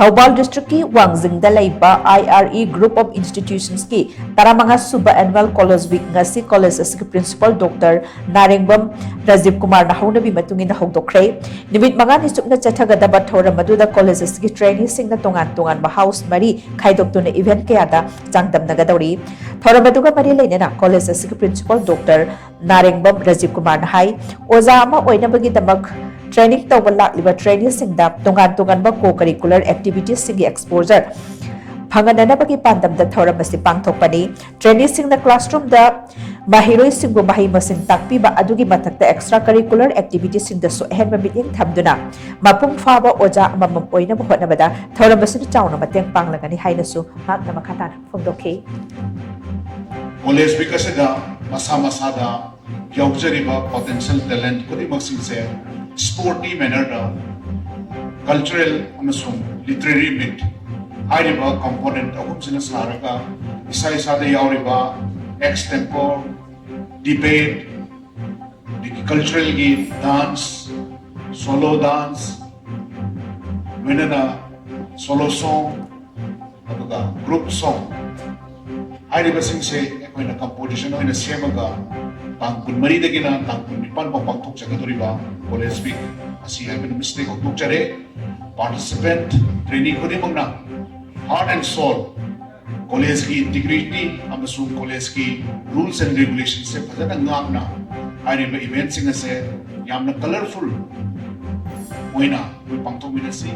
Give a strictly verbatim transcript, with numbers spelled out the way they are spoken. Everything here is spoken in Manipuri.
ꯊꯧꯕꯥꯜ ꯗꯤꯁꯇ꯭ꯔꯤꯛꯀꯤ ꯋꯥꯡꯖꯤꯡꯗ ꯂꯩꯕ I R E Group of Institutionsꯀꯤ ꯇꯔꯥꯃꯉꯥ ꯁꯨꯕ Annual College Week ꯉꯁꯤ ꯀꯣꯂꯦꯖ ꯑꯁꯤꯒꯤ ꯄ꯭ꯔꯤꯟꯁꯤꯄꯥꯜ ꯗꯣꯛꯇꯔ ꯅꯥꯔꯦꯡꯕꯝ ꯔꯥꯖꯤꯕ ꯀꯨꯃꯥꯔꯅ ꯍꯧꯅꯕꯤ ꯃꯇꯨꯡ ꯏꯟꯅ ꯍꯧꯗꯣꯛꯈ꯭ꯔꯦ꯫ ꯅꯨꯃꯤꯠ ꯃꯉꯥꯅꯤ ꯆꯨꯞꯅ ꯆꯠꯊꯒꯗꯕ ꯊꯧꯔꯝ ꯑꯗꯨꯗ ꯀꯣꯂꯦꯖ ꯑꯁꯤꯒꯤ ꯇ꯭ꯔꯦꯅꯤꯁꯤꯡꯅ ꯇꯣꯉꯥꯟ ꯇꯣꯉꯥꯟꯕ ꯍꯥꯎꯁ ꯃꯔꯤ ꯈꯥꯏꯗꯣꯛꯇꯨꯅ ꯏꯚꯦꯟꯠ ꯀꯌꯥꯗ ꯆꯥꯡꯗꯝꯅꯒꯗꯧꯔꯤ꯫ ꯊꯧꯔꯝ ꯑꯗꯨꯒ ꯃꯔꯤ ꯂꯩꯅꯅ ꯀꯣꯂꯦꯖ ꯑꯁꯤꯒꯤ ꯄ꯭ꯔꯤꯟꯁꯤꯄꯥꯜ ꯗꯣꯛꯇꯔ ꯅꯥꯔꯦꯡꯕꯝ ꯔꯥꯖꯤꯕ ꯀꯨꯃꯥꯔꯅ ꯍꯥꯏ, ꯑꯣꯖꯥ ꯑꯃ ꯑꯣꯏꯅꯕꯒꯤꯗꯃꯛ ꯇ꯭ꯔꯦꯅꯤꯡ ꯇꯧꯕ ꯂꯥꯛꯂꯤꯕ ꯇ꯭ꯔꯦꯅꯤꯁꯤꯡꯗ ꯇꯣꯉꯥꯟ ꯇꯣꯉꯥꯟꯕ ꯀꯣ ꯀꯔꯤꯀꯨꯂꯔ ꯑꯦꯛꯇꯤꯚꯤꯇꯤꯁꯁꯤꯡꯒꯤ ꯑꯦꯛꯁꯄꯣꯖꯔ ꯐꯪꯍꯟꯅꯅꯕꯒꯤ ꯄꯥꯟꯗꯝꯗ ꯊꯧꯔꯝ ꯑꯁꯤ ꯄꯥꯡꯊꯣꯛꯄꯅꯤ꯫ ꯇ꯭ꯔꯦꯅꯤꯁꯤꯡꯅ ꯀ꯭ꯂꯥꯁꯔꯨꯝꯗ ꯃꯍꯩꯔꯣꯏꯁꯤꯡꯕꯨ ꯃꯍꯩ ꯃꯁꯤꯡ ꯇꯥꯛꯄꯤꯕ ꯑꯗꯨꯒꯤ ꯃꯊꯛꯇ ꯑꯦꯛꯁꯇ꯭ꯔꯥ ꯀꯔꯤꯀꯨꯂꯔ ꯑꯦꯛꯇꯤꯚꯤꯇꯤꯁꯤꯡꯗꯁꯨ ꯑꯍꯦꯟꯕ ꯃꯤꯠꯌꯦꯡ ꯊꯝꯗꯨꯅ ꯃꯄꯨꯡ ꯐꯥꯕ ꯑꯣꯖꯥ ꯑꯃꯃꯝ ꯑꯣꯏꯅꯕ ꯍꯣꯠꯅꯕꯗ ꯊꯧꯔꯝ ꯑꯁꯤꯅ ꯆꯥꯎꯅ ꯃꯇꯦꯡ ꯄꯥꯡꯂꯒꯅꯤ ꯍꯥꯏꯅꯁꯨ ꯃꯍꯥꯛꯅ ꯃꯈꯥ ꯇꯥꯅ ꯐꯣꯡꯗꯣꯛꯈꯤ꯫ ꯀꯣꯂꯦꯖ ꯋꯤꯛ ꯑꯁꯤꯗ ꯃꯁꯥ ꯃꯁꯥꯗ ꯌꯥꯎꯖꯔꯤꯕ ꯄꯣꯇꯦꯟꯁꯤꯌꯦꯜ ꯇꯦꯂꯦꯟꯠ ꯈꯨꯗꯤꯡꯃꯛꯁꯤꯡꯁꯦ ꯁ꯭ꯄꯣꯔꯇꯤ ꯃꯦꯅꯔꯗ ꯀꯜꯆꯔꯦꯜ ꯑꯃꯁꯨꯡ ꯂꯤꯇꯔꯦꯔꯤ ꯃꯤꯠ ꯍꯥꯏꯔꯤꯕ ꯀꯝꯄꯣꯅꯦꯟꯠ ꯑꯍꯨꯝꯁꯤꯅ ꯁꯥꯔꯒ ꯏꯁꯥ ꯏꯁꯥꯗ ꯌꯥꯎꯔꯤꯕ ꯑꯦꯛꯁ ꯇꯦꯝꯄꯣꯔ, ꯗꯤꯕꯦꯠ, ꯑꯗꯒꯤ ꯀꯜꯆꯔꯦꯜꯒꯤ ꯗꯥꯟꯁ, ꯁꯣꯂꯣ ꯗꯥꯟꯁ, ꯂꯣꯏꯅꯅ ꯁꯣꯂꯣ ꯁꯣꯡ, ꯑꯗꯨꯒ ꯒ꯭ꯔꯨꯞ ꯁꯣꯡ ꯍꯥꯏꯔꯤꯕꯁꯤꯡꯁꯦ ꯑꯩꯈꯣꯏꯅ ꯀꯝꯄꯣꯖꯤꯁꯟ ꯑꯣꯏꯅ ꯁꯦꯝꯃꯒ ꯇꯥꯡ ꯀꯨꯟꯃꯔꯤꯗꯒꯤꯅ ꯇꯥꯡ ꯀꯨꯟꯅꯤꯄꯥꯟ ꯐꯥꯎ ꯄꯥꯡꯊꯣꯛꯆꯒꯗꯧꯔꯤꯕ ꯀꯣꯂꯦꯖ ꯋꯤꯛ ꯑꯁꯤ ꯍꯥꯏꯕ ꯅꯨꯃꯤꯠꯁꯤꯗꯒꯤ ꯍꯧꯗꯣꯛꯆꯔꯦ꯫ ꯄꯥꯔꯇꯤꯁꯤꯄꯦꯟꯠ ꯇ꯭ꯔꯦꯅꯤ ꯈꯨꯗꯤꯡꯃꯛꯅ heart and soul ꯀꯣꯂꯦꯖꯀꯤ ꯏꯟꯇꯤꯒ꯭ꯔꯤꯇꯤ ꯑꯃꯁꯨꯡ ꯀꯣꯂꯦꯖꯀꯤ ꯔꯨꯜꯁ ꯑꯦꯟ ꯔꯦꯒꯨꯂꯦꯁꯟꯁꯦ ꯐꯖꯅ ꯉꯥꯛꯅ ꯍꯥꯏꯔꯤꯕ ꯏꯚꯦꯟꯠꯁꯤꯡ ꯑꯁꯦ ꯌꯥꯝꯅ ꯀꯂꯔꯐꯨꯜ ꯑꯣꯏꯅ ꯑꯩꯈꯣꯏ ꯄꯥꯡꯊꯣꯛꯃꯤꯟꯅꯁꯤ꯫